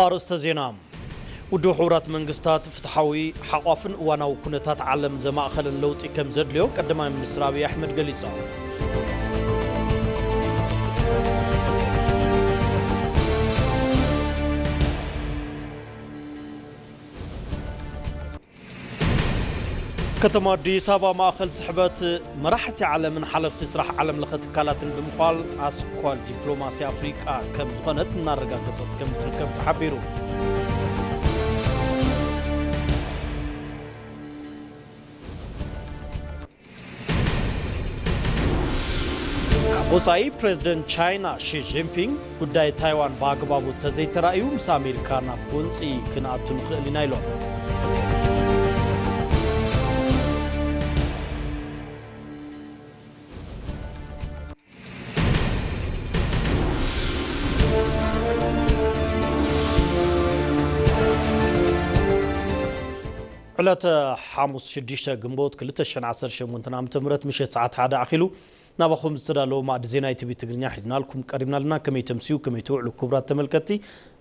ኣርእስተ ዜና። ውድብ ሕቡራት መንግስታት ፍትሓዊ፣ ሓቋፍን እዋናዊ ኩነታት ዓለም ዘማእኸለን ለውጢ ከም ዘድልዮ ቀዳማይ ሚኒስትር ኣብይ ኣሕመድ ገሊጾም። ከተማ ኣዲስ ኣበባ ማእኸል ስሕበት መራሕቲ ዓለምን ሓለፍቲ ስራሕ ዓለም ለኸ ትካላትን ብምዃል ኣስኳል ዲፕሎማሲ ኣፍሪቃ ከም ዝኾነት እናረጋገጸት ከም ትርከብ ተሓቢሩ። ካብ ወጻኢ ፕሬዝደንት ቻይና ሺ ጂንፒንግ ጉዳይ ታይዋን ብኣግባቡ እንተዘይተራእዩ ምስ ኣሜሪካ ናብ ጎንጺ ክንኣቱ ንኽእል ኢና ኢሎም። ዕለተ ሓሙስ ሽዱሽተ ግንቦት ክልተ ሽሕን ዓሰርተ ሸሞንተን ዓመተ ምህረት ምሸት ሰዓት ሓደ ኣኺሉ ናባኹም ዝተዳለወ ማእዲ ዜና ኢቲቪ ትግርኛ ሒዝናልኩም ቀሪብና ኣለና። ከመይ ተምስዩ፣ ከመይ ትውዕሉ ክቡራት ተመልከትቲ?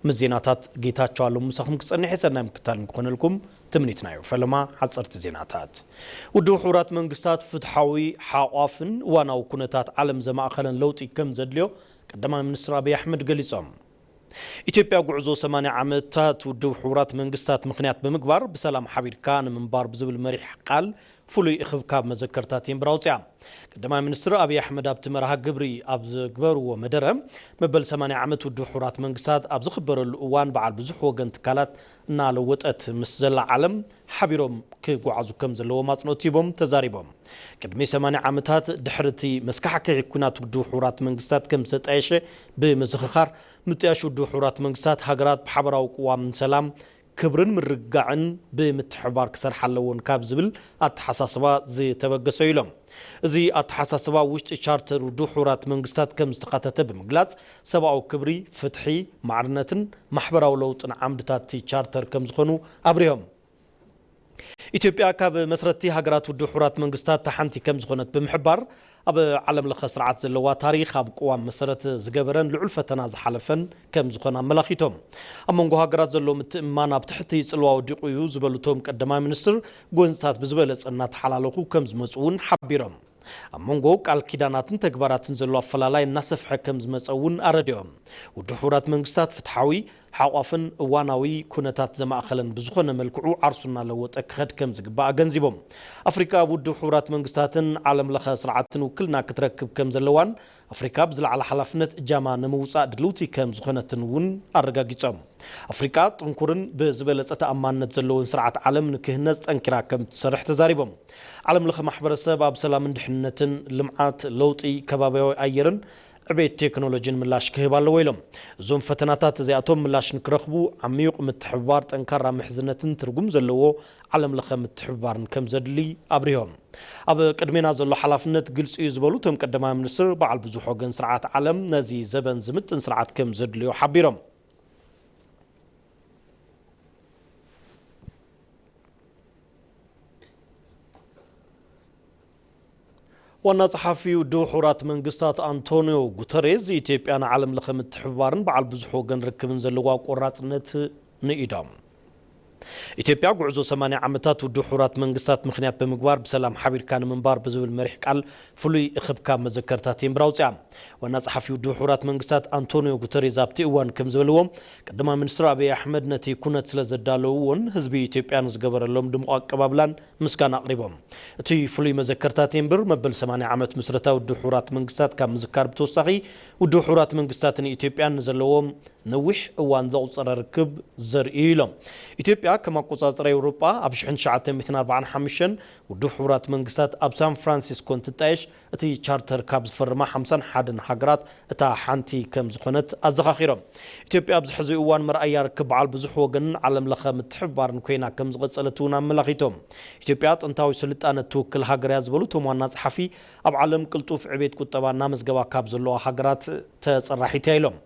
ምስ ዜናታት ጌታቸው ኣለሙ ምሳኹም ክጸንሕ እየ። ሰናይ ምክታል ንክኾነልኩም ትምኒትና እዩ። ፈለማ ሓጸርቲ ዜናታት። ውድብ ሕቡራት መንግስታት ፍትሓዊ፣ ሓቋፍን እዋናዊ ኩነታት ዓለም ዘማእኸለን ለውጢ ከም ዘድልዮ ቀዳማይ ሚኒስትር ኣብይ ኣሕመድ ገሊጾም። ኢትዮጵያ ጉዕዞ ሰማንያ ዓመታት ውድብ ሕቡራት መንግስታት ምኽንያት ብምግባር ብሰላም ሓቢርካ ንምንባር ብዝብል መሪሕ ቃል ፍሉይ እኽብካብ መዘከርታ ቴምብር ኣውፅያ። ቀዳማይ ሚኒስትር ኣብይ ኣሕመድ ኣብቲ መርሃ ግብሪ ኣብ ዝግበርዎ መደረ፣ መበል ሰማንያ ዓመት ውድብ ሕቡራት መንግስታት ኣብ ዝኽበረሉ እዋን በዓል ብዙሕ ወገን ትካላት እናለወጠት ምስ ዘላ ዓለም ሓቢሮም ክጓዓዙ ከም ዘለዎም ኣጽንኦት ሂቦም ተዛሪቦም። ቅድሚ ሰማንያ ዓመታት ድሕሪ እቲ መስካሕክሒ ኲናት ውድብ ሕቡራት መንግስታት ከም ዝተጣየሸ ብምዝኽኻር፣ ምጥያሽ ውድብ ሕቡራት መንግስታት ሃገራት ብሓበራዊ ቅዋም ንሰላም፣ ክብርን ምርግጋዕን ብምትሕብባር ክሰርሓ ኣለዎን ካብ ዝብል ኣተሓሳስባ ዝተበገሰ እዩ ኢሎም። እዚ ኣተሓሳስባ ውሽጢ ቻርተር ውድብ ሕቡራት መንግስታት ከም ዝተኻተተ ብምግላጽ፣ ሰብኣዊ ክብሪ፣ ፍትሒ፣ ማዕርነትን ማሕበራዊ ለውጥን ዓምድታት እቲ ቻርተር ከም ዝኾኑ ኣብሪሆም። ኢትዮጵያ ካብ መስረቲ ሃገራት ውድብ ሕቡራት መንግስታት እታ ሓንቲ ከም ዝኾነት ብምሕባር፣ ኣብ ዓለም ለኸ ስርዓት ዘለዋ ታሪኽ ኣብ ቅዋም መሰረት ዝገበረን ልዑል ፈተና ዝሓለፈን ከም ዝኾነ ኣመላኺቶም። ኣብ መንጎ ሃገራት ዘሎ ምትእምማን ኣብ ትሕቲ ጽልዋ ወዲቑ እዩ ዝበሉ እቶም ቀዳማይ ሚኒስትር፣ ጎንፅታት ብዝበለጸ እናተሓላለኹ ከም ዝመጹ እውን ሓቢሮም። ኣብ መንጎ ቃል ኪዳናትን ተግባራትን ዘሎ ኣፈላላይ እናሰፍሐ ከም ዝመጸ እውን ኣረዲኦም። ውድብ ሕቡራት መንግስታት ፍትሓዊ፣ ሓቋፍን እዋናዊ ኩነታት ዘማእኸለን ብዝኾነ መልክዑ ዓርሱ እናለወጠ ክኸድ ከም ዝግባእ ኣገንዚቦም። ኣፍሪካ ኣብ ውድብ ሕቡራት መንግስታትን ዓለም ለኸ ስርዓትን ውክልና ክትረክብ ከም ዘለዋን ኣፍሪካ ብዝለዓለ ሓላፍነት እጃማ ንምውፃእ ድልውቲ ከም ዝኾነትን እውን ኣረጋጊጾም። ኣፍሪካ ጥንኩርን ብዝበለጸ ተኣማንነት ዘለዎን ስርዓት ዓለም ንክህነጽ ጠንኪራ ከም ትሰርሕ ተዛሪቦም። ዓለም ለኸ ማሕበረሰብ ኣብ ሰላምን ድሕንነትን፣ ልምዓት፣ ለውጢ ከባቢያዊ ኣየርን ዕቤት ቴክኖሎጂን ምላሽ ክህብ ኣለዎ ኢሎም። እዞም ፈተናታት እዚኣቶም ምላሽ ንክረኽቡ ዓሚዩቕ ምትሕብባር፣ ጠንካራ ምሕዝነትን ትርጉም ዘለዎ ዓለም ለኸ ምትሕብባርን ከም ዘድሊ ኣብሪሆም። ኣብ ቅድሜና ዘሎ ሓላፍነት ግልፂ እዩ ዝበሉ እቶም ቀዳማይ ሚኒስትር፣ በዓል ብዙሕ ወገን ስርዓት ዓለም ነዚ ዘበን ዝምጥን ስርዓት ከም ዘድልዮ ሓቢሮም። ዋና ጸሓፊ ውድብ ሕቡራት መንግስታት ኣንቶኒዮ ጉተሬዝ፣ ኢትዮጵያ ንዓለም ለኸ ምትሕብባርን በዓል ብዙሕ ወገን ርክብን ዘለዋ ቆራጽነት ንኢዶም። ኢትዮጵያ ጉዕዞ ሰማንያ ዓመታት ውድብ ሕቡራት መንግስታት ምኽንያት ብምግባር ብሰላም ሓቢርካ ንምንባር ብዝብል መሪሕ ቃል ፍሉይ እኽብካብ መዘከርታ ቴምብር ኣውፅያ። ዋና ጸሓፊ ውድብ ሕቡራት መንግስታት ኣንቶኒዮ ጉተሬዝ ኣብቲ እዋን ከም ዝበልዎ፣ ቀዳማይ ሚኒስትር ኣብይ ኣሕመድ ነቲ ኩነት ስለ ዘዳለውዎን ህዝቢ ኢትዮጵያ ንዝገበረሎም ድሙቕ ኣቀባብላን ምስጋና ኣቕሪቦም። እቲ ፍሉይ መዘከርታ ቴምብር መበል ሰማንያ ዓመት ምስረታ ውድብ ሕቡራት መንግስታት ካብ ምዝካር ብተወሳኺ፣ ውድብ ሕቡራት መንግስታትን ኢትዮጵያን ንዘለዎም ነዊሕ እዋን ዘቑጸረ ርክብ ዘርኢ እዩ ኢሎም። ኢትዮጵያ ከም ኣቆጻጽራ ኤውሮጳ ኣብ ሽሕን ትሽዓተ ሚእትን ኣርባዓን ሓሙሽተን ውድብ ሕቡራት መንግስታት ኣብ ሳን ፍራንሲስኮ እንትጣየሽ፣ እቲ ቻርተር ካብ ዝፈርማ ሓምሳን ሓደን ሃገራት እታ ሓንቲ ከም ዝኾነት ኣዘኻኺሮም። ኢትዮጵያ ኣብዚ ሕዚ እዋን መርኣያ ርክብ በዓል ብዙሕ ወገንን ዓለም ለኸ ምትሕብባርን ኮይና ከም ዝቐጸለት እውን ኣመላኺቶም። ኢትዮጵያ ጥንታዊ ስልጣነ እትውክል ሃገር እያ ዝበሉ እቶም ዋና ጸሓፊ፣ ኣብ ዓለም ቅልጡፍ ዕቤት ቁጠባ እናመዝገባ ካብ ዘለዋ ሃገራት ተጸራሒት እያ ኢሎም።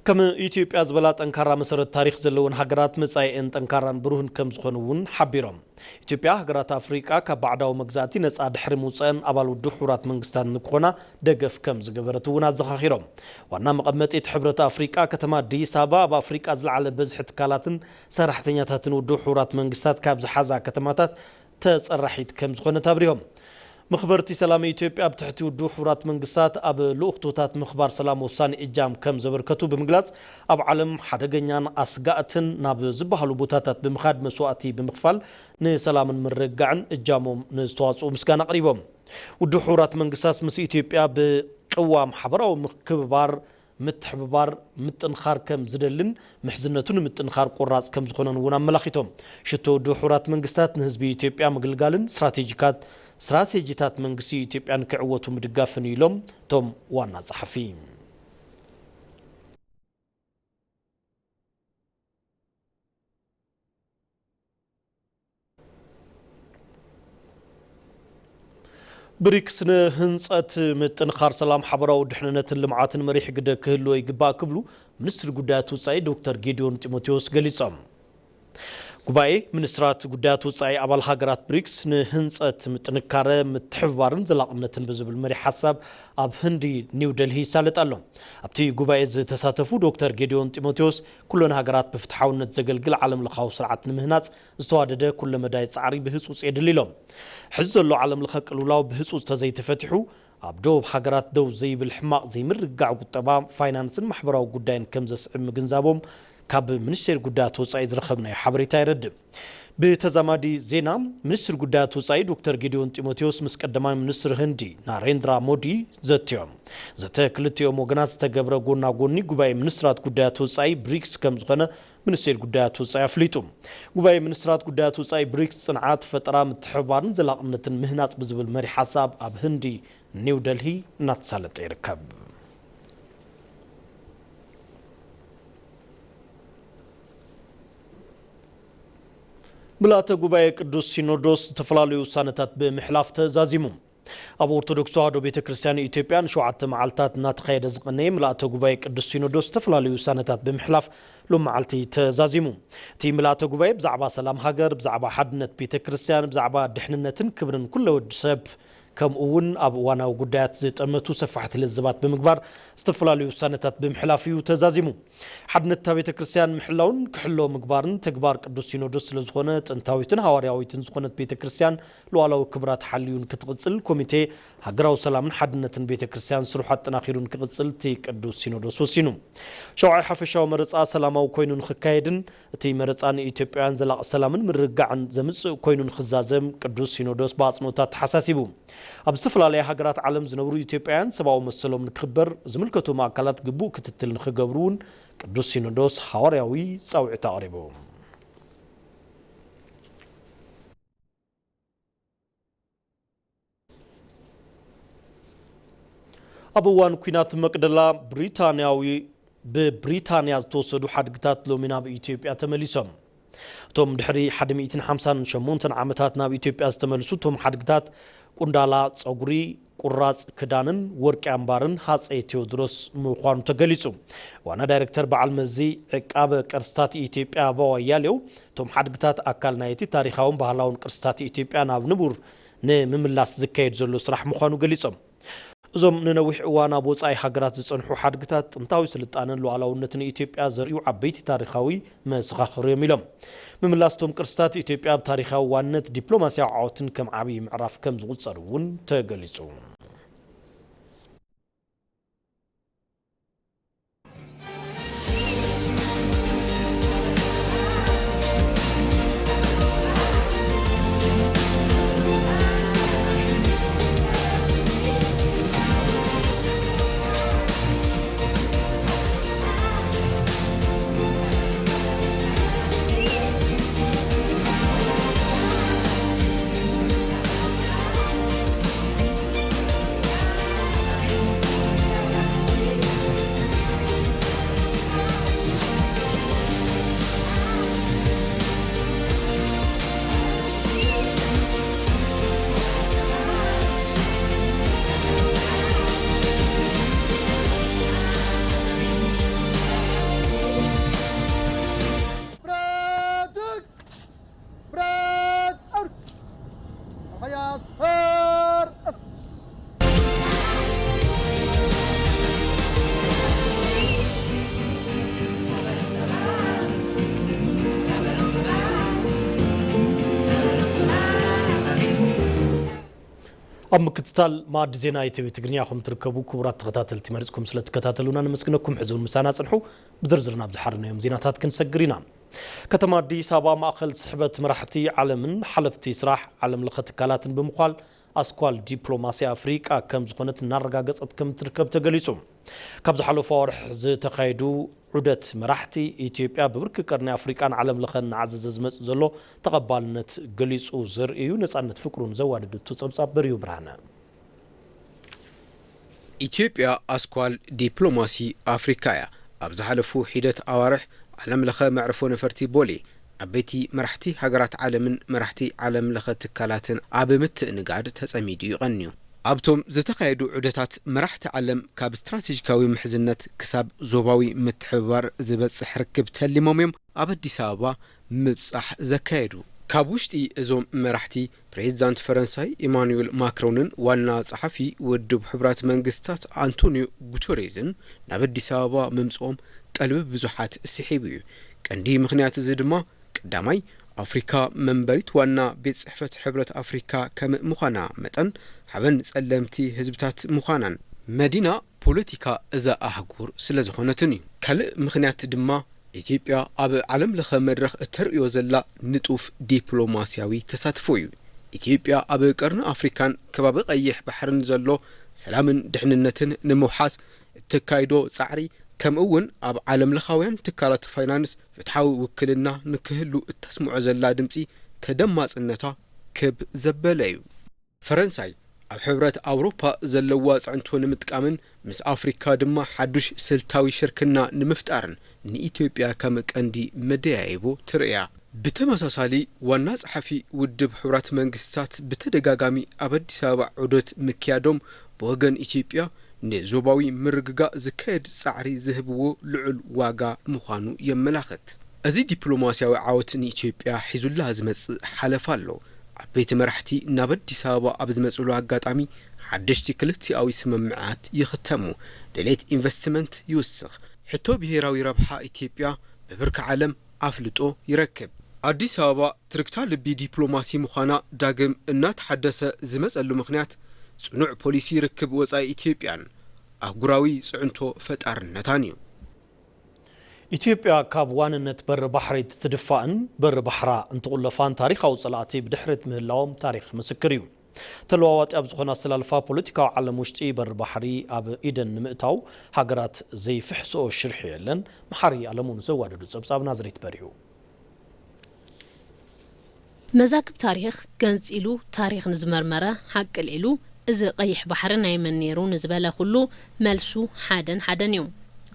ከም ኢትዮጵያ ዝበላ ጠንካራ መሰረት ታሪኽ ዘለወን ሃገራት መጻኢኤን ጠንካራን ብሩህን ከም ዝኾነ እውን ሓቢሮም። ኢትዮጵያ ሃገራት ኣፍሪቃ ካብ ባዕዳዊ መግዛእቲ ነጻ ድሕሪ ምውጸአን ኣባል ውድብ ሕቡራት መንግስታት ንክኾና ደገፍ ከም ዝገበረት እውን ኣዘኻኺሮም። ዋና መቐመጢ እቲ ሕብረት ኣፍሪቃ ከተማ ኣዲስ ኣበባ ኣብ ኣፍሪቃ ዝለዓለ በዝሒ ትካላትን ሰራሕተኛታትን ውድብ ሕቡራት መንግስታት ካብ ዝሓዛ ከተማታት ተጸራሒት ከም ዝኾነት ኣብሪሆም። መኽበርቲ ሰላም ኢትዮጵያ ኣብ ትሕቲ ውድብ ሕቡራት መንግስታት ኣብ ልኡኽቶታት ምኽባር ሰላም ወሳኒ እጃም ከም ዘበርከቱ ብምግላጽ፣ ኣብ ዓለም ሓደገኛን ኣስጋእትን ናብ ዝበሃሉ ቦታታት ብምኻድ መስዋእቲ ብምኽፋል ንሰላምን ምርግጋዕን እጃሞም ንዝተዋጽኡ ምስጋና ኣቕሪቦም። ውድብ ሕቡራት መንግስታት ምስ ኢትዮጵያ ብቅዋም ሓበራዊ ምክብባር ምትሕብባር ምጥንኻር ከም ዝደልን ምሕዝነቱ ንምጥንኻር ቆራጽ ከም ዝኾነን እውን ኣመላኺቶም። ሽቶ ውድብ ሕቡራት መንግስታት ንህዝቢ ኢትዮጵያ ምግልጋልን ስትራቴጂካት ስትራቴጂታት መንግስቲ ኢትዮጵያን ክዕወቱ ምድጋፍን ኢሎም እቶም ዋና ጸሓፊ። ብሪክስ ንህንጸት ምጥንኻር ሰላም፣ ሓበራዊ ድሕንነትን ልምዓትን መሪሕ ግደ ክህልዎ ይግባእ ክብሉ ሚኒስትሪ ጉዳያት ወጻኢ ዶክተር ጌዲዮን ጢሞቴዎስ ገሊጾም። ጉባኤ ሚኒስትራት ጉዳያት ወጻኢ ኣባል ሃገራት ብሪክስ ንህንጸት ምጥንካረ፣ ምትሕብባርን ዘላቕነትን ብዝብል መሪሕ ሓሳብ ኣብ ህንዲ ኒው ደልሂ ይሳለጥ ኣሎ። ኣብቲ ጉባኤ ዝተሳተፉ ዶክተር ጌዲዮን ጢሞቴዎስ፣ ኩለን ሃገራት ብፍትሓውነት ዘገልግል ዓለምለኻዊ ስርዓት ንምህናጽ ዝተዋደደ ኩለመዳይ ጻዕሪ ብህጹጽ የድሊ ኢሎም። ሕዚ ዘሎ ዓለምለኸ ቅልውላው ብህጹጽ ተዘይተፈቲሑ፣ ኣብ ደቡብ ሃገራት ደው ዘይብል ሕማቕ ዘይምርግጋዕ ቁጠባ፣ ፋይናንስን ማሕበራዊ ጉዳይን ከም ዘስዕብ ምግንዛቦም ካብ ሚኒስቴር ጉዳያት ወጻኢ ዝረኸብናዮ ሓበሬታ የረድእ። ብተዛማዲ ዜና፣ ሚኒስትር ጉዳያት ወጻኢ ዶክተር ጌዲዮን ጢሞቴዎስ ምስ ቀዳማይ ሚኒስትር ህንዲ ናሬንድራ ሞዲ ዘትዮም። ዘተ ክልቲኦም ወገናት ዝተገብረ ጎና ጎኒ ጉባኤ ሚኒስትራት ጉዳያት ወጻኢ ብሪክስ ከም ዝኾነ ሚኒስቴር ጉዳያት ወጻኢ ኣፍሊጡ። ጉባኤ ሚኒስትራት ጉዳያት ወጻኢ ብሪክስ ጽንዓት፣ ፈጠራ፣ ምትሕብባርን ዘላቕነትን ምህናጽ ብዝብል መሪ ሓሳብ ኣብ ህንዲ ኒው ደልሂ እናተሳለጠ ይርከብ። ምልኣተ ጉባኤ ቅዱስ ሲኖዶስ ዝተፈላለዩ ውሳነታት ብምሕላፍ ተዛዚሙ። ኣብ ኦርቶዶክስ ተዋሕዶ ቤተ ክርስቲያን ኢትዮጵያ ንሸውዓተ መዓልታት እናተኻየደ ዝቐነየ ምልኣተ ጉባኤ ቅዱስ ሲኖዶስ ዝተፈላለዩ ውሳነታት ብምሕላፍ ሎም መዓልቲ ተዛዚሙ። እቲ ምልኣተ ጉባኤ ብዛዕባ ሰላም ሃገር፣ ብዛዕባ ሓድነት ቤተ ክርስቲያን፣ ብዛዕባ ድሕንነትን ክብርን ኩለ ወዲ ሰብ፣ ከምኡ እውን ኣብ እዋናዊ ጉዳያት ዝጠመቱ ሰፋሕቲ ልዝባት ብምግባር ዝተፈላለዩ ውሳነታት ብምሕላፍ እዩ ተዛዚሙ። ሓድነታ ቤተ ክርስቲያን ምሕላውን ክሕሎ ምግባርን ተግባር ቅዱስ ሲኖዶስ ስለ ዝኾነ፣ ጥንታዊትን ሃዋርያዊትን ዝኾነት ቤተ ክርስቲያን ሉዓላዊ ክብራ ተሓልዩን ክትቕጽል፣ ኮሚቴ ሃገራዊ ሰላምን ሓድነትን ቤተ ክርስቲያን ስርሑ ኣጠናኺሩን ክቕጽል እቲ ቅዱስ ሲኖዶስ ወሲኑ። ሸውዓይ ሓፈሻዊ መረጻ ሰላማዊ ኮይኑ ንኽካየድን እቲ መረጻ ንኢትዮጵያውያን ዘላቒ ሰላምን ምርግጋዕን ዘምጽእ ኮይኑ ንኽዛዘም ቅዱስ ሲኖዶስ ብኣጽንኦት ኣተሓሳሲቡ። ኣብ ዝተፈላለያ ሃገራት ዓለም ዝነብሩ ኢትዮጵያውያን ሰብኣዊ መሰሎም ንክኽበር ዝምልከቶም ኣካላት ግቡእ ክትትል ንኽገብሩ እውን ቅዱስ ሲኖዶስ ሃዋርያዊ ጻውዒት ኣቕሪቡ። ኣብ እዋን ኲናት መቅደላ ብሪታንያዊ ብብሪታንያ ዝተወሰዱ ሓድግታት ሎሚ ናብ ኢትዮጵያ ተመሊሶም። እቶም ድሕሪ ሓደ ሚእትን ሓምሳን ሸሞንተን ዓመታት ናብ ኢትዮጵያ ዝተመልሱ እቶም ሓድግታት ቁንዳላ ጸጉሪ፣ ቁራጽ ክዳንን ወርቂ ኣምባርን ሃጸይ ቴዎድሮስ ምዃኑ ተገሊጹ። ዋና ዳይሬክተር በዓል መዚ ዕቃበ ቅርስታት ኢትዮጵያ ኣበባው ኣያሌው፣ እቶም ሓድግታት ኣካል ናይቲ ታሪኻውን ባህላውን ቅርስታት ኢትዮጵያ ናብ ንቡር ንምምላስ ዝካየድ ዘሎ ስራሕ ምዃኑ ገሊጾም። እዞም ንነዊሕ እዋን ኣብ ወጻኢ ሃገራት ዝጸንሑ ሓድግታት ጥንታዊ ስልጣነን ሉዓላውነትን ኢትዮጵያ ዘርእዩ ዓበይቲ ታሪኻዊ መሰኻኽር እዮም ኢሎም። ምምላስ እቶም ቅርስታት ኢትዮጵያ ኣብ ታሪኻዊ ዋንነት፣ ዲፕሎማስያዊ ዓወትን ከም ዓብዪ ምዕራፍ ከም ዝቑጸር እውን ተገሊጹ። ኣስር። ኣብ ምክትታል መኣዲ ዜና ኢቲቪ ትግርኛ ኢኹም ትርከቡ። ክቡራት ተኸታተልቲ፣ መሪጽኩም ስለ ትከታተሉና ነመስግነኩም። ሕዚ እውን ምሳና ጽንሑ። ብዝርዝር ናብ ዝሓረናዮም ዜናታት ክንሰግር ኢና። ከተማ ኣዲስ ኣበባ ማእኸል ስሕበት መራሕቲ ዓለምን ሓለፍቲ ስራሕ ዓለም ለኸ ትካላትን ብምዃል ኣስኳል ዲፕሎማሲ ኣፍሪቃ ከም ዝኾነት እናረጋገጸት ከም ትርከብ ተገሊጹ። ካብ ዝሓለፉ ኣዋርሕ ዝተኻየዱ ዑደት መራሕቲ ኢትዮጵያ ብብርኪ ቀርኒ ኣፍሪቃን ዓለም ለኸን እናዓዘዘ ዝመጽእ ዘሎ ተቐባልነት ገሊጹ ዘርእዩ ነጻነት ፍቅሩን ዘዋደደቱ ጸብጻብ በርዩ ብርሃነ። ኢትዮጵያ ኣስኳል ዲፕሎማሲ ኣፍሪካ እያ። ኣብ ዝሓለፉ ሒደት ኣዋርሕ ዓለም ለኸ መዕርፎ ነፈርቲ ቦሌ ዓበይቲ መራሕቲ ሃገራት ዓለምን መራሕቲ ዓለም ለኸ ትካላትን ኣብ ምትእንጋድ ተጸሚዱ ይቐንዩ። ኣብቶም ዝተኻየዱ ዑደታት መራሕቲ ዓለም ካብ ስትራቴጂካዊ ምሕዝነት ክሳብ ዞባዊ ምትሕብባር ዝበጽሕ ርክብ ተሊሞም እዮም ኣብ ኣዲስ ኣበባ ምብጻሕ ዘካየዱ። ካብ ውሽጢ እዞም መራሕቲ ፕሬዚዳንት ፈረንሳይ ኢማኑኤል ማክሮንን ዋና ጸሓፊ ውድብ ሕቡራት መንግስታት ኣንቶኒዮ ጉተሬዝን ናብ ኣዲስ ኣበባ ምምጽኦም ቀልቢ ብዙሓት ስሒቡ እዩ። ቀንዲ ምኽንያት እዚ ድማ ቀዳማይ ኣፍሪካ መንበሪት ዋና ቤት ጽሕፈት ሕብረት ኣፍሪካ ከም ምዃና መጠን ሓበን ጸለምቲ ህዝብታት ምዃናን መዲና ፖለቲካ እዛ ኣህጉር ስለ ዝኾነትን እዩ። ካልእ ምኽንያት ድማ ኢትዮጵያ ኣብ ዓለም ለኸ መድረኽ እተርእዮ ዘላ ንጡፍ ዲፕሎማስያዊ ተሳትፎ እዩ። ኢትዮጵያ ኣብ ቀርኒ ኣፍሪካን ከባቢ ቀይሕ ባሕርን ዘሎ ሰላምን ድሕንነትን ንምውሓስ እተካይዶ ጻዕሪ ከምኡ እውን ኣብ ዓለም ለኻውያን ትካላት ፋይናንስ ፍትሓዊ ውክልና ንክህሉ እተስምዖ ዘላ ድምፂ ተደማፅነታ ክብ ዘበለ እዩ። ፈረንሳይ ኣብ ሕብረት ኣውሮፓ ዘለዋ ፅዕንቶ ንምጥቃምን ምስ ኣፍሪካ ድማ ሓዱሽ ስልታዊ ሽርክና ንምፍጣርን ንኢትዮጵያ ከም ቀንዲ መደያይቦ ትርእያ። ብተመሳሳሊ ዋና ጸሓፊ ውድብ ሕቡራት መንግስታት ብተደጋጋሚ ኣብ ኣዲስ ኣበባ ዑደት ምክያዶም ብወገን ኢትዮጵያ ንዞባዊ ምርግጋእ ዝካየድ ጻዕሪ ዝህብዎ ልዑል ዋጋ ምዃኑ የመላኽት። እዚ ዲፕሎማስያዊ ዓወት ንኢትዮጵያ ሒዙላ ዝመጽእ ሓለፋ ኣሎ። ዓበይቲ መራሕቲ ናብ ኣዲስ ኣበባ ኣብ ዝመጽሉ ኣጋጣሚ ሓደሽቲ ክልቲኣዊ ስምምዓት ይኽተሙ፣ ድሌት ኢንቨስትመንት ይውስኽ፣ ሕቶ ብሄራዊ ረብሓ ኢትዮጵያ ብብርኪ ዓለም ኣፍልጦ ይረክብ። ኣዲስ ኣበባ ትርግታ ልቢ ዲፕሎማሲ ምዃና ዳግም እናተሓደሰ ዝመጸሉ ምኽንያት ጽኑዕ ፖሊሲ ርክብ ወጻኢ ኢትዮጵያን ኣህጉራዊ ጽዕንቶ ፈጣርነታን እዩ። ኢትዮጵያ ካብ ዋንነት በሪ ባሕሪ ትትድፋእን በሪ ባሕራ እንትቑለፋን ታሪኻዊ ጸላእቲ ብድሕሪት ምህላዎም ታሪኽ ምስክር እዩ። ተለዋዋጢ ኣብ ዝኾነ ኣሰላልፋ ፖለቲካዊ ዓለም ውሽጢ በሪ ባሕሪ ኣብ ኢደን ንምእታው ሃገራት ዘይፍሕስኦ ሽርሒ የለን። መሓሪ ኣለሙ ንዘዋደዱ ጸብጻብ ናዝሬት በሪሁ። መዛግብ ታሪኽ ገንጺሉ ታሪኽ ንዝመርመረ ሓቂ ኣልዒሉ እዚ ቀይሕ ባሕሪ ናይ መን ነይሩ ንዝበለ ኩሉ መልሱ ሓደን ሓደን እዩ።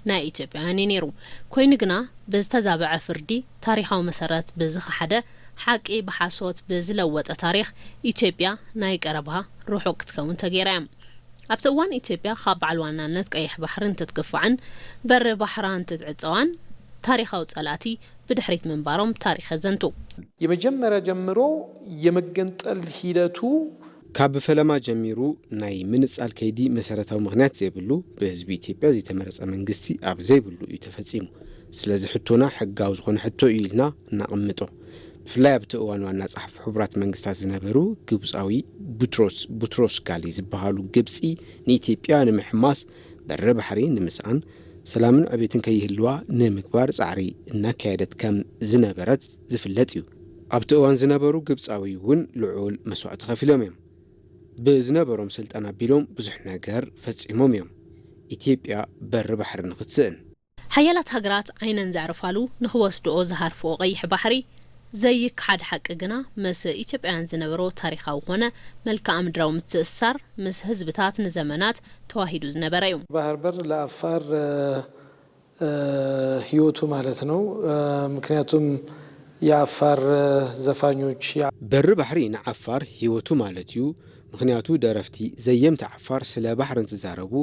ናይ ኢትዮጵያውያን እዩ ነይሩ። ኮይኑ ግና ብዝተዛበዐ ፍርዲ ታሪኻዊ መሰረት ብዝኸሓደ ሓቂ ብሓሶት ብዝለወጠ ታሪኽ ኢትዮጵያ ናይ ቀረባ ርሑቕ ክትከውን ተገይራ እያ። ኣብቲ እዋን ኢትዮጵያ ካብ በዓል ዋናነት ቀይሕ ባሕሪ እንትትግፋዕን በሪ ባሕራ እንትትዕጸዋን ታሪኻዊ ጸላእቲ ብድሕሪት ምንባሮም ታሪኽ የዘንቱ። የመጀመርያ ጀምሮ የመገንጠል ሂደቱ ካብ ፈለማ ጀሚሩ ናይ ምንጻል ከይዲ መሰረታዊ ምኽንያት ዘይብሉ ብህዝቢ ኢትዮጵያ ዝተመረጸ መንግስቲ ኣብ ዘይብሉ እዩ ተፈጺሙ። ስለዚ ሕቶና ሕጋዊ ዝኾነ ሕቶ እዩ ኢልና እናቐምጦ። ብፍላይ ኣብቲ እዋን ዋና ጸሓፊ ሕቡራት መንግስታት ዝነበሩ ግብጻዊ ቡትሮስ ቡትሮስ ጋሊ ዝበሃሉ ግብጺ ንኢትዮጵያ ንምሕማስ በሪ ባሕሪ ንምስኣን ሰላምን ዕቤትን ከይህልዋ ንምግባር ጻዕሪ እናካየደት ከም ዝነበረት ዝፍለጥ እዩ። ኣብቲ እዋን ዝነበሩ ግብጻዊ እውን ልዑል መስዋእቲ ከፊሎም እዮም። ብዝነበሮም ስልጣን ኣቢሎም ብዙሕ ነገር ፈጺሞም እዮም። ኢትዮጵያ በሪ ባሕሪ ንኽትስእን። ሓያላት ሃገራት ዓይነን ዘዕርፋሉ ንኽወስድኦ ዝሃርፍኦ ቀይሕ ባሕሪ ዘይከሓድ ሓቂ ግና ምስ ኢትዮጵያውያን ዝነበሮ ታሪኻዊ ኮነ መልክዓ ምድራዊ ምትእስሳር ምስ ህዝብታት ንዘመናት ተዋሂዱ ዝነበረ እዩ። ባህር በር ለአፋር ህይወቱ ማለት ነው። ምክንያቱም የአፋር ዘፋኞች በሪ ባሕሪ ንዓፋር ህይወቱ ማለት እዩ። ምኽንያቱ ደረፍቲ ዘየምቲ ዓፋር ስለ ባሕሪ እንትዛረቡ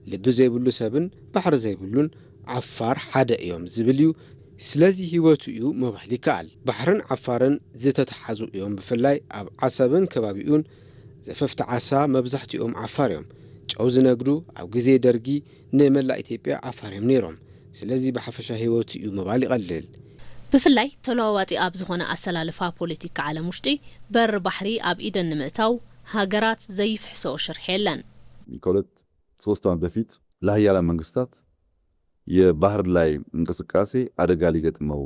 ልቢ ዘይብሉ ሰብን ባሕሪ ዘይብሉን ዓፋር ሓደ እዮም ዝብል እዩ። ስለዚ ህይወቱ እዩ ምባል ይከኣል። ባሕርን ዓፋርን ዝተተሓዙ እዮም። ብፍላይ ኣብ ዓሰብን ከባቢኡን ዘፈፍቲ ዓሳ መብዛሕትኦም ዓፋር እዮም። ጨው ዝነግዱ ኣብ ግዜ ደርጊ ንመላእ ኢትዮጵያ ዓፋር እዮም ነይሮም። ስለዚ ብሓፈሻ ህይወቱ እዩ ምባል ይቐልል። ብፍላይ ተለዋዋጢ ኣብ ዝኾነ ኣሰላልፋ ፖለቲካ ዓለም ውሽጢ በር ባሕሪ ኣብ ኢደን ንምእታው ሃገራት ዘይፍሕሰኦ ሽርሒ የለን። ከሁለት ሶስት ዓመት በፊት ለሀያላን መንግስታት የባህር ላይ እንቅስቃሴ አደጋ ሊገጥመው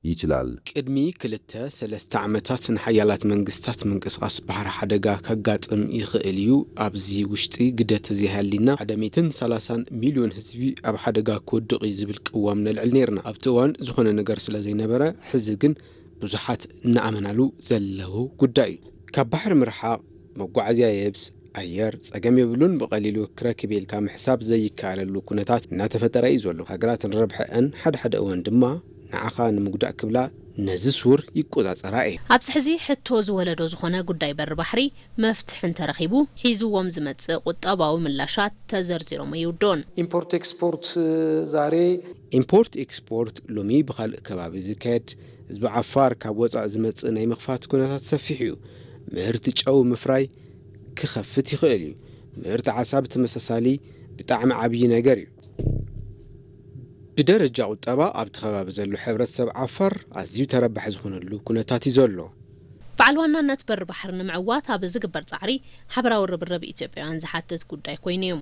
ይችላል። ቅድሚ ክልተ ሰለስተ ዓመታት ንሓያላት መንግስታት ምንቅስቃስ ባሕሪ ሓደጋ ከጋጥም ይኽእል እዩ። ኣብዚ ውሽጢ ግደ ተዘይሃሊና ሓደ ሚእትን ሰላሳን ሚልዮን ህዝቢ ኣብ ሓደጋ ክወድቕ እዩ ዝብል ቅዋም ነልዕል ነይርና። ኣብቲ እዋን ዝኾነ ነገር ስለ ዘይነበረ፣ ሕዚ ግን ብዙሓት እናኣመናሉ ዘለዉ ጉዳይ እዩ። ካብ ባሕሪ ምርሓቕ፣ መጓዓዝያ የብስ፣ ኣየር፣ ጸገም የብሉን። ብቐሊሉ ክረክብ ኢልካ ምሕሳብ ዘይከኣለሉ ኩነታት እናተፈጠረ እዩ ዘሎ። ሃገራት ንረብሐአን ሓደ ሓደ እዋን ድማ ንዓኻ ንምጉዳእ ክብላ ነዚ ስውር ይቆጻጸራ እየ። ኣብዚ ሕዚ ሕቶ ዝወለዶ ዝኾነ ጉዳይ በሪ ባሕሪ መፍትሒ እንተረኺቡ ሒዝዎም ዝመጽእ ቁጠባዊ ምላሻት ተዘርዚሮም ኣይውድኡን። ኢምፖርት ኤክስፖርት ዛሬ ኢምፖርት ኤክስፖርት ሎሚ ብኻልእ ከባቢ ዝካየድ ህዝቢ ዓፋር ካብ ወፃእ ዝመፅእ ናይ ምኽፋት ኩነታት ሰፊሕ እዩ። ምህርቲ ጨው ምፍራይ ክኸፍት ይኽእል እዩ። ምህርቲ ዓሳ ብተመሳሳሊ ብጣዕሚ ዓብዪ ነገር እዩ። ብደረጃ ቁጠባ ኣብቲ ከባቢ ዘሎ ሕብረተሰብ ዓፋር ኣዝዩ ተረባሒ ዝኾነሉ ኩነታት እዩ ዘሎ። በዓል ዋናነት በሪ ባሕሪ ንምዕዋት ኣብ ዝግበር ፃዕሪ ሓበራዊ ርብርብ ኢትዮጵያውያን ዝሓትት ጉዳይ ኮይኑ እዩ።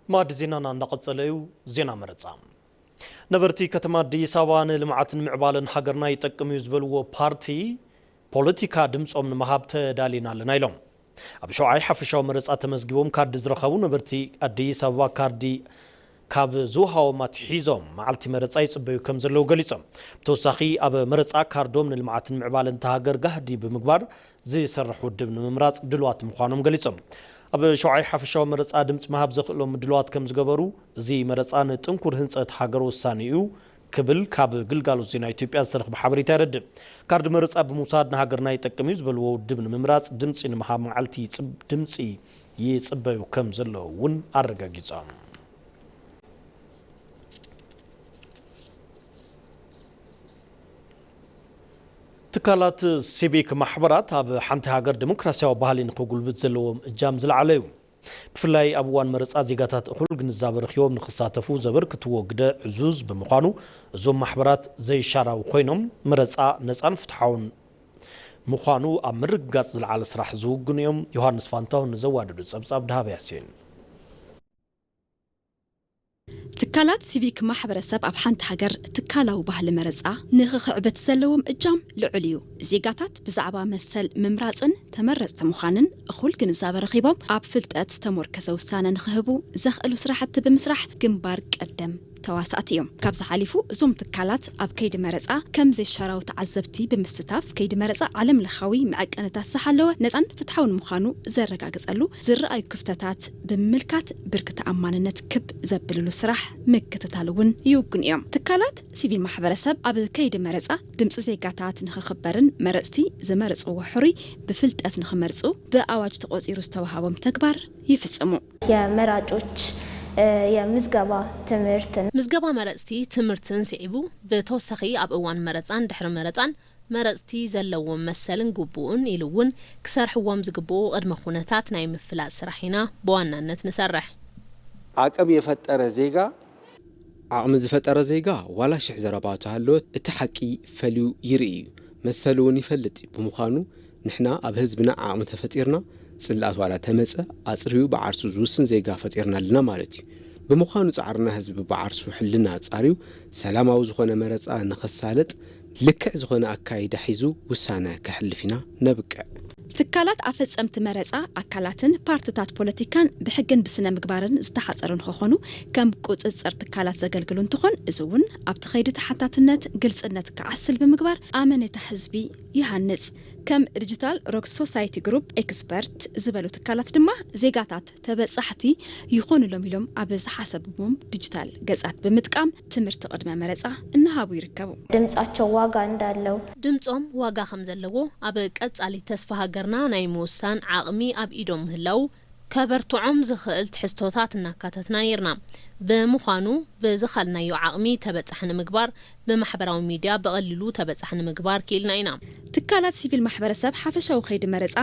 ማዕዲ ዜናና እንዳቐጸለ እዩ። ዜና መረጻ። ነበርቲ ከተማ ኣዲስ ኣበባ ንልምዓትን ምዕባለን ሃገርና ይጠቅም እዩ ዝበልዎ ፓርቲ ፖለቲካ ድምጾም ንምሃብ ተዳሊና ኣለና ኢሎም። ኣብ ሸውዓይ ሓፈሻዊ መረጻ ተመዝጊቦም ካርዲ ዝረኸቡ ነበርቲ ኣዲስ ኣበባ ካርዲ ካብ ዝውሃቦም ኣትሒዞም መዓልቲ መረጻ ይጽበዩ ከም ዘለዉ ገሊጾም። ብተወሳኺ ኣብ መረጻ ካርዶም ንልምዓትን ምዕባለን እታ ሃገር ጋህዲ ብምግባር ዝሰርሕ ውድብ ንምምራጽ ድልዋት ምዃኖም ገሊጾም። ኣብ ሸውዓይ ሓፈሻዊ መረጻ ድምጺ ምሃብ ዘኽእሎም ምድልዋት ከም ዝገበሩ፣ እዚ መረጻ ንጥንኩር ህንጸት ሃገር ወሳኒ እዩ ክብል ካብ ግልጋሎት ዜና ኢትዮጵያ ዝተረኽበ ሓበሬታ የረድእ። ካርድ መረጻ ብምውሳድ ንሃገርና ይጠቅም እዩ ዝበልዎ ውድብ ንምምራጽ ድምጺ ንምሃብ መዓልቲ ይጽብ- ድምጺ ይጽበዩ ከም ዘለዉ እውን ኣረጋጊጾም። ትካላት ሲቪክ ማሕበራት ኣብ ሓንቲ ሃገር ዲሞክራሲያዊ ባህሊ ንኽጉልብት ዘለዎም እጃም ዝለዓለ እዩ። ብፍላይ ኣብ እዋን መረፃ ዜጋታት እኹል ግንዛበ ረኺቦም ንኽሳተፉ ዘበርክትዎ ግደ ዕዙዝ ብምዃኑ እዞም ማሕበራት ዘይሻራዊ ኮይኖም መረፃ ነፃን ፍትሓውን ምዃኑ ኣብ ምርግጋፅ ዝለዓለ ስራሕ ዝውግኑ እዮም። ዮሃንስ ፋንታሁን ንዘዋደዶ ፀብፃብ ደሃበ ያሲን። ትካላት ሲቪክ ማሕበረሰብ ኣብ ሓንቲ ሃገር ትካላዊ ባህሊ መረፃ ንኽኽዕብት ዘለዎም እጃም ልዑል እዩ። ዜጋታት ብዛዕባ መሰል ምምራፅን ተመረፅቲ ምዃንን እኹል ግንዛበ ረኺቦም ኣብ ፍልጠት ዝተሞርከሰ ውሳነ ንኽህቡ ዘኽእሉ ስራሕቲ ብምስራሕ ግንባር ቀደም ተዋሳእቲ እዮም። ካብዚ ሓሊፉ እዞም ትካላት ኣብ ከይዲ መረፃ ከም ዘይሻራዊ ተዓዘብቲ ብምስታፍ ከይዲ መረፃ ዓለም ለኻዊ መዐቀንታት ዝሓለወ ነፃን ፍትሓውን ምዃኑ ዘረጋግፀሉ ዝረኣዩ ክፍተታት ብምምልካት ብርኪ ተኣማንነት ክብ ዘብልሉ ስራሕ ምክትታል እውን ይውግኑ እዮም። ትካላት ሲቪል ማሕበረሰብ ኣብ ከይዲ መረፃ ድምፂ ዜጋታት ንኽኽበርን መረፅቲ ዝመረፅዎ ሕሩይ ብፍልጠት ንኽመርፁ ብኣዋጅ ተቖፂሩ ዝተዋሃቦም ተግባር ይፍፅሙ። የመራጮች የምዝገባ ትምህርትን። ምዝገባ መረፅቲ ትምህርትን ስዒቡ ብተወሳኺ ኣብ እዋን መረፃን ድሕሪ መረፃን መረፅቲ ዘለዎም መሰልን ግቡእን ኢሉ እውን ክሰርሕዎም ዝግብኡ ቅድመ ኩነታት ናይ ምፍላጥ ስራሕ ኢና ብዋናነት ንሰርሕ። ዓቅም የፈጠረ ዜጋ ዓቕሚ ዝፈጠረ ዜጋ ዋላ ሽሕ ዘረባ ተሃለወት እቲ ሓቂ ፈልዩ ይርኢ እዩ፣ መሰሉ እውን ይፈልጥ እዩ። ብምዃኑ ንሕና ኣብ ህዝብና ዓቕሚ ተፈጢርና፣ ፅልኣት ዋላ ተመፀ ኣፅርዩ ብዓርሱ ዝውስን ዜጋ ፈጢርና ኣለና ማለት እዩ። ብምዃኑ ፃዕርና ህዝቢ ብዓርሱ ሕልና ኣፃርዩ ሰላማዊ ዝኾነ መረፃ ንኸሳልጥ ልክዕ ዝኾነ ኣካይዳ ሒዙ ውሳነ ከሕልፍ ኢና ነብቅዕ። ትካላት ኣፈፀምቲ መረፃ ኣካላትን ፓርትታት ፖለቲካን ብሕግን ብስነ ምግባርን ዝተሓፀሩ ንክኾኑ ከም ቁፅፅር ትካላት ዘገልግሉ እንትኾን እዚ እውን ኣብቲ ኸይዲ ተሓታትነት ግልፅነት ክዓስል ብምግባር ኣመኔታ ህዝቢ ይሃንፅ። ከም ዲጂታል ሮክ ሶሳይቲ ግሩፕ ኤክስፐርት ዝበሉ ትካላት ድማ ዜጋታት ተበፃሕቲ ይኾኑሎም ኢሎም ኣብ ዝሓሰብዎም ዲጂታል ገፃት ብምጥቃም ትምህርቲ ቅድመ መረፃ እናሃቡ ይርከቡ። ድምፃቸው ዋጋ እንዳለው ድምፆም ዋጋ ከም ዘለዎ ኣብ ቀፃሊ ተስፋ ሃገርና ናይ ምውሳን ዓቕሚ ኣብ ኢዶም ምህላው ከበርትዖም ዝኽእል ትሕዝቶታት እናካተትና ነይርና። ብምዃኑ፣ ብዝኻልናዮ ዓቕሚ ተበጻሒ ንምግባር፣ ብማሕበራዊ ሚድያ ብቐሊሉ ተበጻሒ ንምግባር ክኢልና ኢና። ትካላት ሲቪል ማሕበረሰብ ሓፈሻዊ ከይዲ መረፃ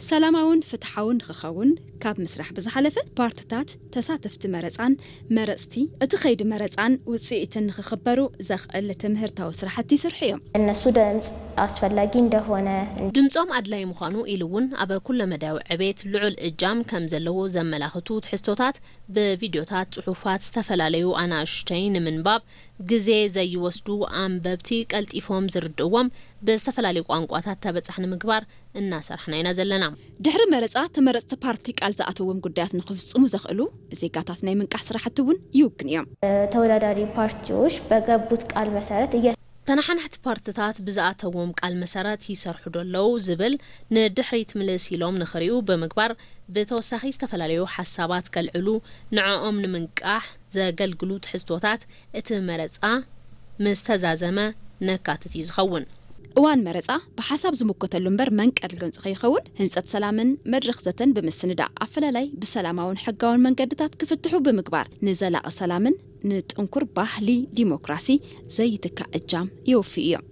ሰላማውን ፍትሓውን ንክኸውን ካብ ምስራሕ ብዝሓለፈ፣ ፓርትታት፣ ተሳተፍቲ መረፃን መረፅቲ እቲ ከይዲ መረፃን ውፅኢትን ንክኽበሩ ዘኽእል ትምህርታዊ ስራሕቲ ይሰርሑ እዮም። እነሱ ድምፅ ኣስፈላጊ እንደሆነ ድምፆም ኣድላይ ምዃኑ ኢሉ እውን ኣብ ኩለመዳያዊ ዕቤት ልዑል እጃም ከም ዘለዎ ዘመላኽቱ ትሕዝቶታት ብቪድዮታት፣ ጽሑፋት፣ ዝተፈላለዩ ኣናእሽተይ ንምንባብ ግዜ ዘይወስዱ፣ ኣንበብቲ ቀልጢፎም ዝርድእዎም ብዝተፈላለዩ ቋንቋታት ተበጻሒ ንምግባር እናሰርሕና ኢና ዘለና። ድሕሪ መረጻ፣ ተመረጽቲ ፓርቲ ቃል ዝኣተዎም ጉዳያት ንኽፍጽሙ ዘኽእሉ ዜጋታት ናይ ምንቃሕ ስራሕቲ እውን ይውግኑ እዮም። ተወዳዳሪ ፓርቲዎች በገቡት ቃል መሰረት እየ ተነሓናሕቲ ፓርትታት ብዝኣተዎም ቃል መሰረት ይሰርሑ ዶ ኣለዉ ዝብል ንድሕሪት ምልስ ኢሎም ንኽሪኡ ብምግባር፣ ብተወሳኺ ዝተፈላለዩ ሓሳባት ከልዕሉ፣ ንዕኦም ንምንቃሕ ዘገልግሉ ትሕዝቶታት እቲ መረጻ ምስ ተዛዘመ ነካትት እዩ ዝኸውን። እዋን መረጻ ብሓሳብ ዝምከተሉ እምበር መንቀሊ ገንፂ ከይኸውን ህንፀት ሰላምን መድረኽ ዘተን ብምስንዳእ ኣፈላላይ ብሰላማውን ሕጋውን መንገድታት ክፍትሑ ብምግባር ንዘላቒ ሰላምን ንጥንኩር ባህሊ ዲሞክራሲ ዘይትካእ እጃም የወፍዩ እዮም።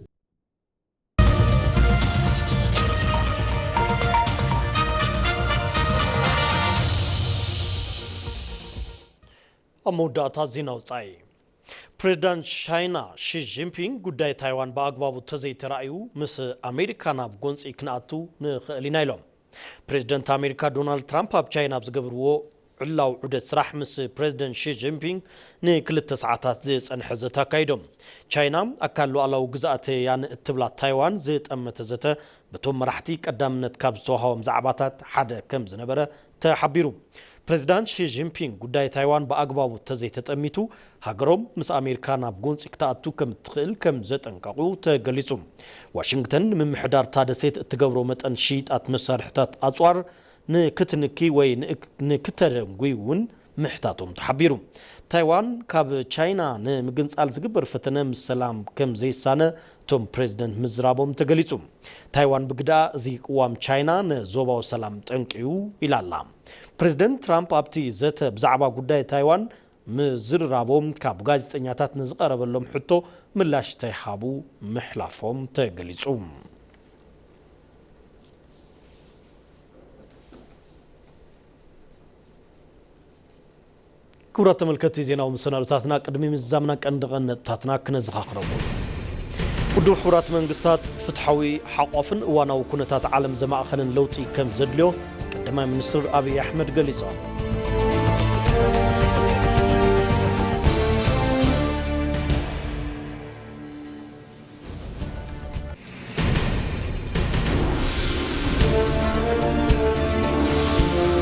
ኣብ መወዳእታ ዜና ወጻኢ። ፕሬዚዳንት ቻይና ሺ ጂንፒንግ ጉዳይ ታይዋን ብኣግባቡ ተዘይተራእዩ ምስ ኣሜሪካ ናብ ጎንፂ ክንኣቱ ንኽእል ኢና ኢሎም። ፕሬዚደንት ኣሜሪካ ዶናልድ ትራምፕ ኣብ ቻይና ኣብ ዝገብርዎ ዕላዊ ዑደት ስራሕ ምስ ፕሬዚደንት ሺ ጂንፒንግ ንክልተ ሰዓታት ዝጸንሐ ዘተ ኣካይዶም። ቻይና ኣካል ሉዓላዊ ግዝኣተያን እትብላ ታይዋን ዝጠመተ ዘተ በቶም መራሕቲ ቀዳምነት ካብ ዝተዋህቦም ዛዕባታት ሓደ ከም ዝነበረ ተሓቢሩ። ፕሬዚዳንት ሺ ጂንፒንግ ጉዳይ ታይዋን ብኣግባቡ ተዘይተጠሚቱ ሃገሮም ምስ ኣሜሪካ ናብ ጎንፂ ክትኣቱ ከም እትኽእል ከም ዘጠንቀቑ ተገሊጹ። ዋሽንግተን ንምምሕዳር እታ ደሴት እትገብሮ መጠን ሽይጣት መሳርሕታት ኣጽዋር ንክትንኪ ወይ ንእክ-፣ ንክተደንጉይ እውን ምሕታቶም ተሓቢሩ። ታይዋን ካብ ቻይና ንምግንጻል ዝግበር ፈተነ ምስ ሰላም ከም ዘይሳነ እቶም ፕሬዚደንት ምዝራቦም ተገሊጹ። ታይዋን ብግዳ እዚ ቅዋም ቻይና ንዞባዊ ሰላም ጠንቂዩ ኢላ ኣላ። ፕሬዚደንት ትራምፕ ኣብቲ ዘተ ብዛዕባ ጉዳይ ታይዋን ምዝርራቦም ካብ ጋዜጠኛታት ንዝቐረበሎም ሕቶ ምላሽ ተይሃቡ ምሕላፎም ተገሊጹ። ክቡራት ተመልከትቲ ዜናዊ መሰናዶታትና፣ ቅድሚ ምዝዛምና ቀንዲ ቀንዲ ነጥብታትና ክነዘኻኽረኩም። ውድብ ሕቡራት መንግስታት ፍትሓዊ፣ ሓቋፍን እዋናዊ ኩነታት ዓለም ዘማእኸለን ለውጢ ከም ዘድልዮ ቀዳማይ ሚኒስትር ኣብይ ኣሕመድ ገሊጾም።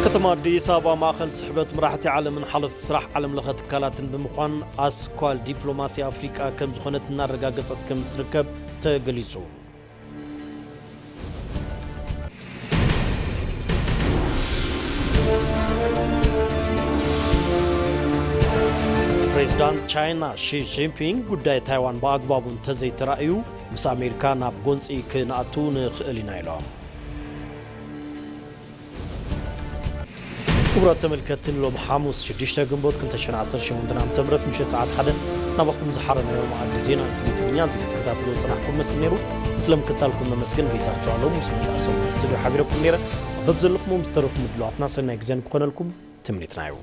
ከተማ ኣዲስ ኣበባ ማእኸል ስሕበት መራሕቲ ዓለምን ሓለፍቲ ስራሕ ዓለም ለኸ ትካላትን ብምዃን ኣስኳል ዲፕሎማሲ ኣፍሪቃ ከም ዝኾነት እናረጋገጸት ከም እትርከብ ተገሊጹ። ፕሬዚዳንት ቻይና ሺ ጂንፒንግ ጉዳይ ታይዋን ብኣግባቡ እንተዘይተራእዩ ምስ ኣሜሪካ ናብ ጎንፂ ክንኣቱ ንኽእል ኢና ኢሎም። ክቡራት ተመልከትቲ፣ ንሎም ሓሙስ ሽዱሽተ ግንቦት ክልተ ሽሕን ዓሰርተ ሸሞንተን ዓመተ ምህረት ምሸት ሰዓት ሓደ ናባኹም ዝሓረናዮ መኣዲ ዜና ኢቲቪ ትግርኛ እዚ ክትከታተሉ ዝጸናሕኩም መስል ነይሩ። ስለምክታልኩም ነመስግን። ጌታቸው ኣለሙ ምስ መላእ ሰሙን ስቱዲዮ ሓቢረኩም ነይረ። ኣብ በብዘለኹም ምስ ተረፉ ምድላዋትና ሰናይ ግዜ ንክኾነልኩም ትምኒትና እዩ።